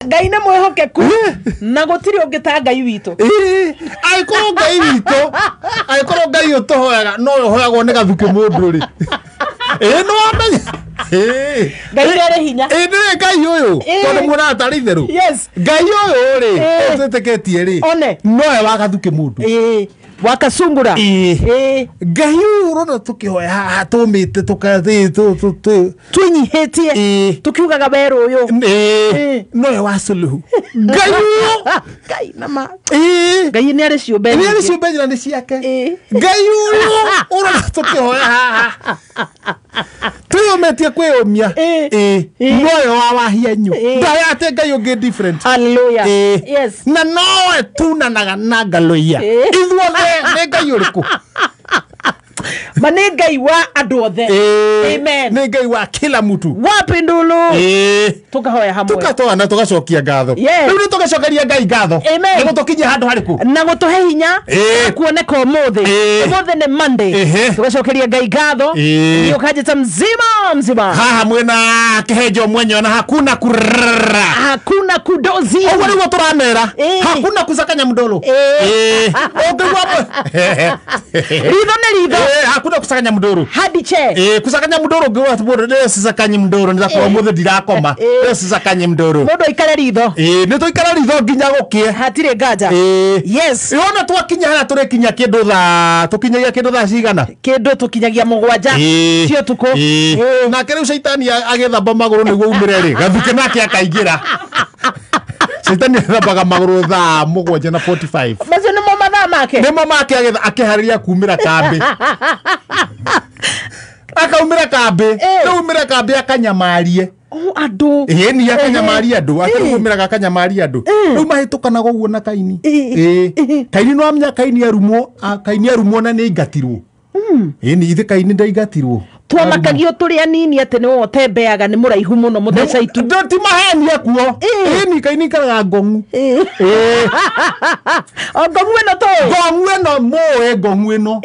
Ngai nĩ mwĩhokeku na gũtirĩ ũngĩ ta Ngai witũ. Angĩkorwo Ngai witũ, angĩkorwo Ngai ũtũhoyaga no ũhoyagwo nĩ gathukĩ mũndũ rĩ, ĩĩ nĩ wamenya. Ngai nĩ arĩ hinya. Ĩĩ nĩ Ngai ũyũ tondũ muonaga tarĩ itherũ. Yes. Ngai ũyũ rĩ ũtwĩtĩkĩtie rĩ, One. nowe wa gathukĩ mũndũ. Wakasungura. Ngai ũyũ ũrona tũkĩhoya haha tũmĩte tũkathĩ Twĩnyihĩtie tukiugaga werũ ũyũ. Nowe wa suluhu. Ngai ũyũ. Ngai nama. Ngai nĩ arĩ ciũmbe Nĩ arĩ nyingĩ. ciũmbe njĩra nĩ ciake. Ngai ũyũ ũrona tũkĩhoya haha twĩyũmĩtie kwĩyũmia, nowe wa wahianyu. Ndoya atĩ Ngai ũngĩ different. Hallelujah. Yes. Na nowe tunanaga na ngaloia. Ithuothe nĩ Ngai ũrĩkũ? Ma nĩ Ngai wa andũ othe. Amen. Nĩ Ngai wa kila mtu. Wapi ndulu. Tukahoya hamwe. Tukatoa na tugacokia ngatho. Yes. Rĩu nĩ tũgacokeria Ngai ngatho. Amen. Nĩ gũtũkinyia handũ harĩkũ? Na gũtũhe hinya kuoneka ũmũthĩ. Ũmũthĩ nĩ Monday. Tugacokeria Ngai ngatho. Nĩ ũkanjĩta mzima mzima. Haha mwena kĩhenjo mwenyewe na hakuna kurara. Hakuna kudozi. Ũguo nĩguo tũramera. Hakuna kusakanya mdolo. Ũngĩigua Ritho nĩ ritho. Hakuna kusakanya mdolo. Hadi che. Kusakanya mdolo ngĩwa mũndũ leo sisakanyi mdolo nĩtakorwo mũthĩ ndirakoma. Leo sisakanyi mdolo. Mũndũ aikare ritho. Nĩ tũikara ritho nginya gũkĩe. Hatirĩ nganja. Yes. Ona twakinya haha tũrĩkinya kĩndũ thaa, tũkinyagia kĩndũ thaa cigana? Kĩndũ tũkinyagia 7 cia ũtukũ. Nake rĩu caitani agĩthamba magũrũ nĩguo umĩre rĩ, gathukĩ nake akaingĩra. Caitani athambaga magũrũ thaa 7:45. Macio nĩmo mathaa make? Nĩmo make akĩharĩria kumĩra kambĩ. Akaumĩra kambĩ. Rĩu umĩra kambĩ akanyamarie. Andũ. Ĩĩ ni akanyamaria andũ. Akĩrũmĩraga akanyamaria andũ. Rĩu mahĩtũkanaga ũguo na Kaini. Kaini no amenya Kaini arumwo, Kaini arumwo na nĩ aingatirwo. Ĩĩ ni ithe Kaini ndaingatirwo. Twamakagio tũrĩ anini atĩ nĩwe ũtembeaga nĩ mũraihu mũno mũtheca itu. Ti mahenia kuo. Ĩĩ ni Kaini ikaraga ngong'u. O ngong'u ĩno tũĩ? Ngong'u ĩno mũĩ ngong'u ĩno.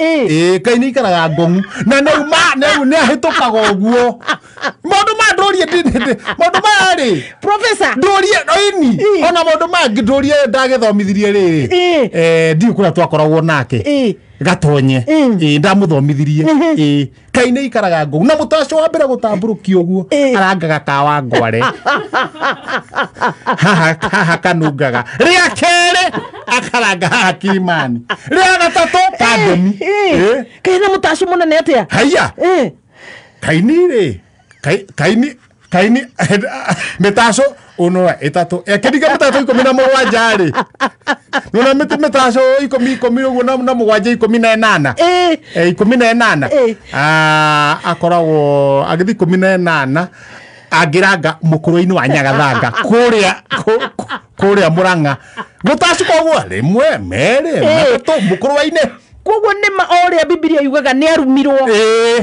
Kaini ikaraga ngong'u. Na nĩu nĩ ahĩtũkaga ũguo. Maũndũ maya ndũrie maũndũ maya rĩ. Professor. Ndũrie ĩni. Ona maũndũ mangĩ ndũrie ndagĩthomithirie rĩrĩ. Ndiũĩ kũrĩa twakoragwo nake. Gatonye. Ndamũthomithirie. Kaini ikaraga ngũu na mũtaco wa mbere gũtambũrũkio ũguo arangaga kawa ngware. Haha haha kanungaga. Rĩa kerĩ akaranga haha Kilimani. Rĩa gatatũ Kandemi. Kaĩ na mũtaco mũnene atĩa? Haiya. Kaini rĩ. Kaini Kaini mĩtaco ũno ĩtatũ ĩkĩringa mĩtaco 17 rĩ. Nona mĩtĩ mĩtaco 10 10 ũguo na 7 18. 18. Akoragwo agĩthiĩ 18 angĩranga mũkũrũ-inĩ wa Nyagathanga kũrĩa kũrĩa Mũrang'a. Gũtacũka ũguo rĩmwe merĩ matatũ mũkũrũ-inĩ. Koguo nĩ ma ũrĩa Bibilia yugaga nĩ arumirwo.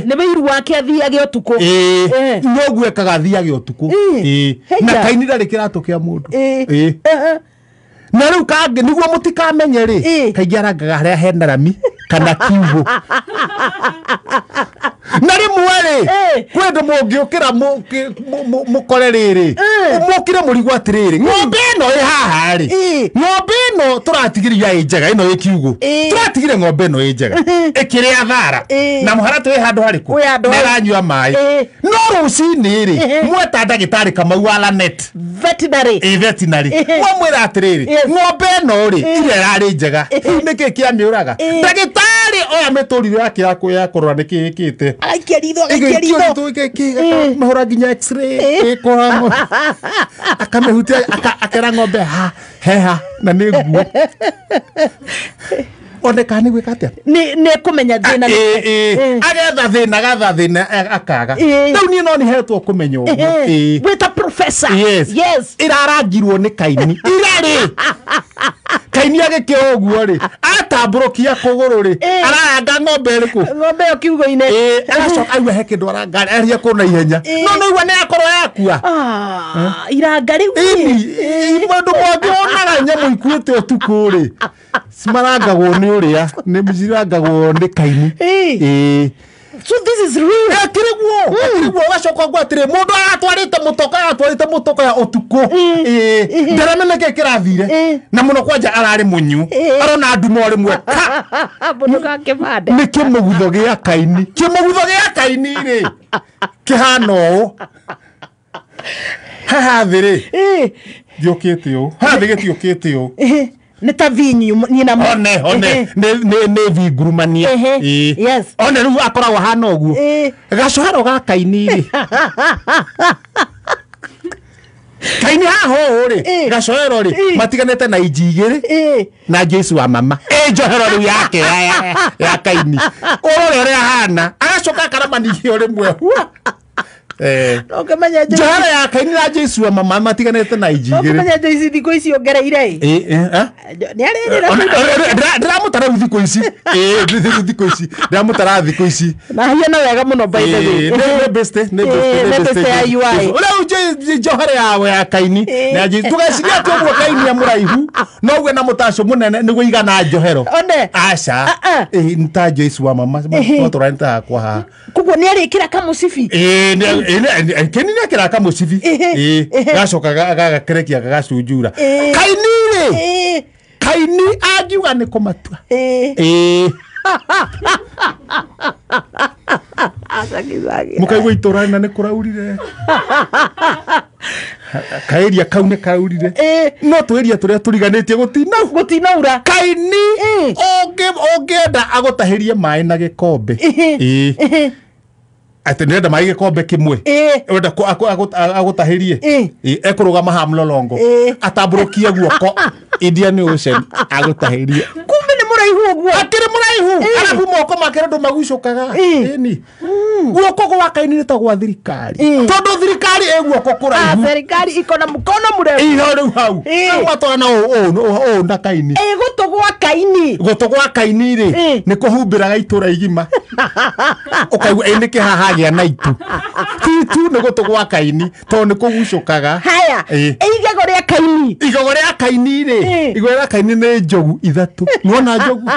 Nĩ wĩiru wake athiage ũtukũ. Noguo ekaga athiage ũtukũ. Na Kaini ndarĩ kĩratũ kĩa mũndũ. Na rĩu kangĩ nĩguo mũtikamenye rĩ, kaingĩ arangaga harĩa hena rami kana kiugũ. Na rĩmwe rĩ, kwĩ andũ mũngĩũkĩra mũkore rĩrĩ, mũkire mũrigwo atĩrĩrĩ, ng'ombe ĩno ĩ haha rĩ, ng'ombe ĩno tũratigĩria ĩ njega ĩno ĩ kiugũ. Tũratigire ng'ombe ĩno ĩ njega ĩkĩrĩa thara na mũharatĩ wĩ handũ harĩkũ na ĩranyua maĩ. No rũcinĩ rĩ, mweta ndagĩtarĩ Kamau wa Lanet. Veterinary. Veterinary. Mwamwĩra atĩrĩrĩ, ng'ombe ĩno rĩ, ira ĩrarĩ njega. Rĩu nĩkĩ kĩamĩũraga? Ndagĩtarĩ oya mĩtũrirũ yake ya kũrora nĩkĩ ĩkĩte. Agaikia ritho, agaikia ritho. Akamĩhũra nginya x-ray, ĩkũra akamĩhutia, akera ng'ombe ha, heha, na nĩ nguo. Oneka nĩ gwĩka atĩa? Nĩ kũmenya thĩna nĩ. Agetha thĩna, agatha thĩna, akaga. Rĩu niĩ no nĩhetwo kũmenya ũguo. Wĩta professor. Yes. Yes. Ĩrarangirwo nĩ Kaini. Irarĩ. Kaini agĩkĩoa ũguo rĩ, atambũrũkia kũgũrũ rĩ, araranga ng'ombe ĩrĩkũ? Ng'ombe ĩyo kiugũ-inĩ. Agacoka aigua he kĩndũ aranga, aria kũu na ihenya. No nĩ aigua nĩ yakorwo yakua. Iranga rĩu. Ĩni, mũndũ mũngĩ wonaga nyamũ ikuĩte ũtukũ rĩ, cimarangagwo nĩ ũrĩa, nĩ cirangagwo nĩ Kaini. So this is real. Akiriguo ugacoka ngwa atiri mundu aratwarite mutoka ya utuku ndaramenye kĩ kĩrathire na muno kwanja arari munyu arona ndumo rimwe ka mundu gakĩbande nĩ kĩmũgutho gĩa kaini kĩmũgutho gĩa kaini rĩ kĩhana ũũ haha thĩ rĩ gĩũkĩte ũũ haha thĩ gĩtiũkĩte ũũ nĩ ta vinyu nyina one one nĩ vingurumania. Yes. One rĩu akoragwo hana ũguo gacohero ga kaini rĩ kaini haha ũũ rĩ gacohero rĩ matiganĩte na inji igĩrĩ na Jesu wa mama njohero rĩu yake ya kaini ũrore ũrĩa ahana agacoka akaramanithio rĩmwe. Ũkĩmenya njohero ya kaini na Jesu wa mama matiganĩte na inji igĩrĩ. Ũkĩmenya Joyce thikũ ici ongereire nĩ arĩrĩra ndĩramũtara rĩu thikũ ici thikũ ici ndĩramũtara thikũ ici na hiana wega mũno by the way. Nĩ beste nĩ beste ya UI rĩu njohero yawe ya kaini na Jesu tũgeciria atĩ ũguo kaini ya mũraihu noguo na mũtaco mũnene nĩguo igana njohero. One aca nĩ ta Jesu wa mama twatũranĩte hakwa haha koguo nĩ arĩkĩra kamũcibi kini nĩ akĩra kamũcibi gacoka gagakerekia gagacunjura kaini rĩ kaini angiuga nĩ kũmatua mũkaigua itũra na nĩ kũraurire kaeria kau nĩ karaurire no twĩria tũrĩa tũriganĩtie gũtinaura kaini ũngĩenda agũtahĩrie maĩ na gĩkombe atĩ nĩrenda maĩ gĩkombe kĩmwe wenda agũtahĩrie ekũrũgama haha mũlolongo atambũrũkie guoko Indian Ocean agũtahĩrie kumbe nĩ mũraihu ũguo akĩrĩ mũraihu arabu moko make ndũ magucũkaga ĩni guoko gwa kaini nĩ ta gwa thirikari tondũ thirikari ĩ guoko kũraihu thirikari iko na mkono mrefu ino rĩu hau matwana ũũ na kaini gũtũ gwa kaini gũtũ gwa kaini rĩ nĩ kũhumbĩraga itũra igima ũkaigua ĩ nĩkĩ haha hagĩa na itu titu nĩ gũtũ gwa kaini tondũ nĩ kũgucũkaga. Haya igego rĩa kaini igego rĩa kaini rĩ igego rĩa kaini nĩ njogu ithatũ nĩwona njogu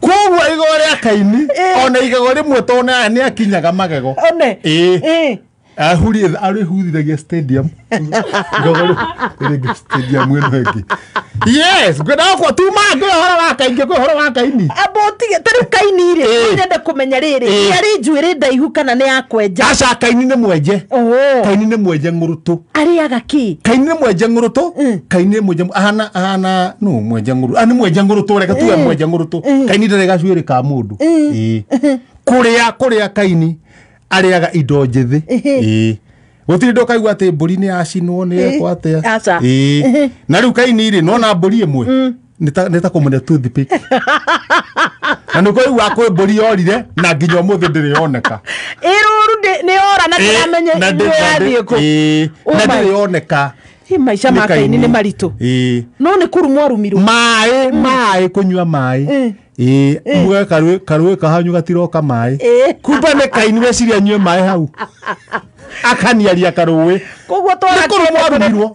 koguo igego rĩa kaini ona igego rĩmwe tondũ nĩ akinyaga magego one arĩhuthithagia stadium igego rĩngĩ stadium ĩno ĩngĩ. Yes ngwenda gũkwa tuma ngwĩ ũhoro wa kaingĩ kwĩ ũhoro wa kaini amba ũtige ta rĩu kaini rĩ nyende kũmenya rĩrĩ arĩ njuĩrĩ ndaihu kana nĩ ya kwenja. Aca kaini nĩ mwenje kaini nĩ mwenje ng'ũrũtũ arĩaga kĩ kaini nĩ mwenje ng'ũrũtũ kaini nĩ mwenje ahana no mwenje ng'ũrũtũ nĩ mwenje ng'ũrũtũ reke tuge mwenje ng'ũrũtũ kaini ndarĩ gacuĩrĩ ka mũndũ kũrĩa kaini arĩaga indo njĩthĩ gũtirĩ ndũkaigua atĩ mbũri nĩ yacinwo nĩ yekwo atĩa na rĩu kaini rĩ nona mbũri ĩmwe nĩ ta kũmũne toothpick na nĩ ũkaigua kwĩ mbũri yorire na nginya ũmũthĩ ndĩrĩ yoneka ĩrũru nĩ yora na ndĩramenya yathiĩ kũ na ndĩrĩ yoneka. Maica ma kaini nĩ maritũ no nĩ kũrumwo arumirwo maĩ kũnyua maĩ muge karũĩ kahanyu gatiroka maĩ kumbe nĩ kaini weciria anyue maĩ hau akaniaria karũĩ koguo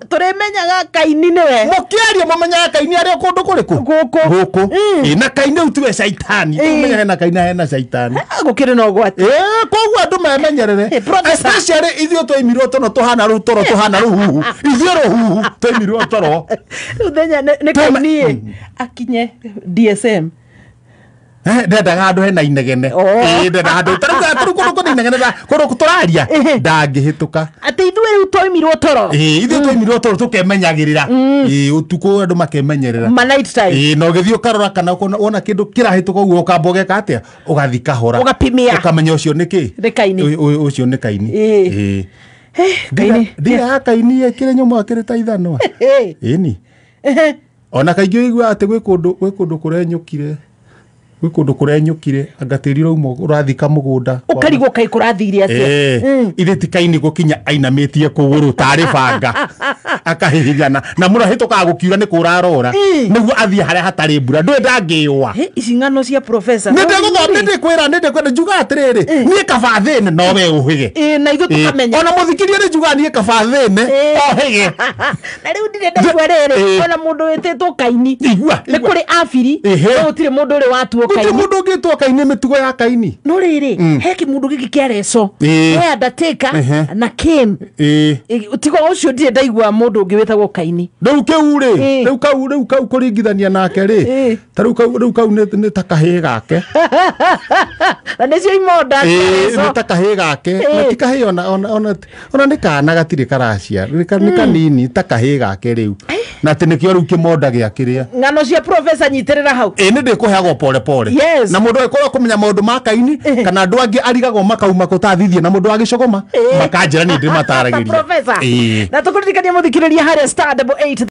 tũrĩmenyaga kaini nĩwe mũkĩaria mũmenyaga kaini arĩ kũndũ kũrĩkũ gũkũ na kaini rĩu tiwe caitani ũmenyaga hena kaini hena caitani gũkĩrĩ na ũgwati koguo andũ memenyerere especially ithuĩ twaimirwo tũno tũhana rũu toro tũhana rũhuhu ithuĩ rũhuhu twaimirwo toro rĩu thenya nĩ kaini akinye DSM ndendaga handũ hena inegene ndendaga handũ tarĩu kũndũ kwĩna inegene kũndũ tũraria ndangĩhĩtũka atĩ ithuĩ rĩu twaimirwo toro ithuĩ twaimirwo toro tũkemenyagĩrĩra ũtukũ andũ makemenyerera ma night time na ũgĩthiĩ ũkarora kana wona kĩndũ kĩrahĩtũka ũguo ũkamba ũgeka atĩa ũgathiĩ kahora ũgapimia ũkamenya ũcio nĩ kĩ nĩ kaini ũcio nĩ kaini ndira ya kaini ĩkĩrĩ nyũmũ akĩrĩ ta ithanwa ĩni ona kaingĩ ũigua atĩ gwĩ kũndũ kũrenyũkire Gwĩ kũndũ kũrenyũkire anga tĩri ũrauma ũrathika mũgũnda. Ũkarigwo kaĩ kũrathire atĩa. Ithe ti kaini gũkinya ainamĩtie kũgũrũ tarĩ banga akahihinyana na mũno hĩtũkaga gũkiura nĩ kũrarora nĩguo athiĩ harĩa hatarĩ mbura ndũĩ ndangĩũa. Ici ng'ano cia professor. Nĩ ndĩgũthoma, nĩ ndĩkwĩra, nĩ ndĩkwĩra njuga atĩrĩrĩ, niĩ kaba thĩne no we ũhĩge. Na ithuĩ tũkamenya. Ona mũthikĩria nĩ njugaga niĩ kaba thĩne ohĩge. Na rĩu ndirĩ ndaigua rĩrĩ ona mũndũ wĩtĩtwo kaini. Igua. Nĩ kũrĩ abiri no gũtirĩ mũndũ ũrĩ watuo gũtirĩ kaini. Mũndũ ũngĩtwo kaini mĩtugo ya kaini. No rĩrĩ he kĩmũndũ gĩkĩ kĩa reco he Undertaker na Kane. Tiga ũcio ndirĩ ndaigua mũndũ ũngĩ wĩtagwo kaini. Rĩu kĩu rĩ, rĩu kau kũringithania nake rĩ, ta rĩu kau nĩ ta kahĩĩ gake. Na nĩcio imonda cia reco. Nĩ ta kahĩĩ gake na ti kahĩĩ ona nĩ kana gatirĩ karacia, nĩ kanini ta kahĩĩ gake rĩu na atĩ nĩkĩo rĩu kĩmonda gĩa kĩrĩa. Ng'ano cia professor, nyitĩrĩra hau. Ĩ nĩ ndĩkũheagwo pole pole. Na mũndũ agĩkorwo kũmenya maũndũ ma kaini kana andũ angĩ arigagwo makauma kũtathithie na mũndũ wa gĩcogoma makanjĩra niĩ ndĩmataragĩria. Professor, na tũkũririkania mũthikĩrĩria harĩa *88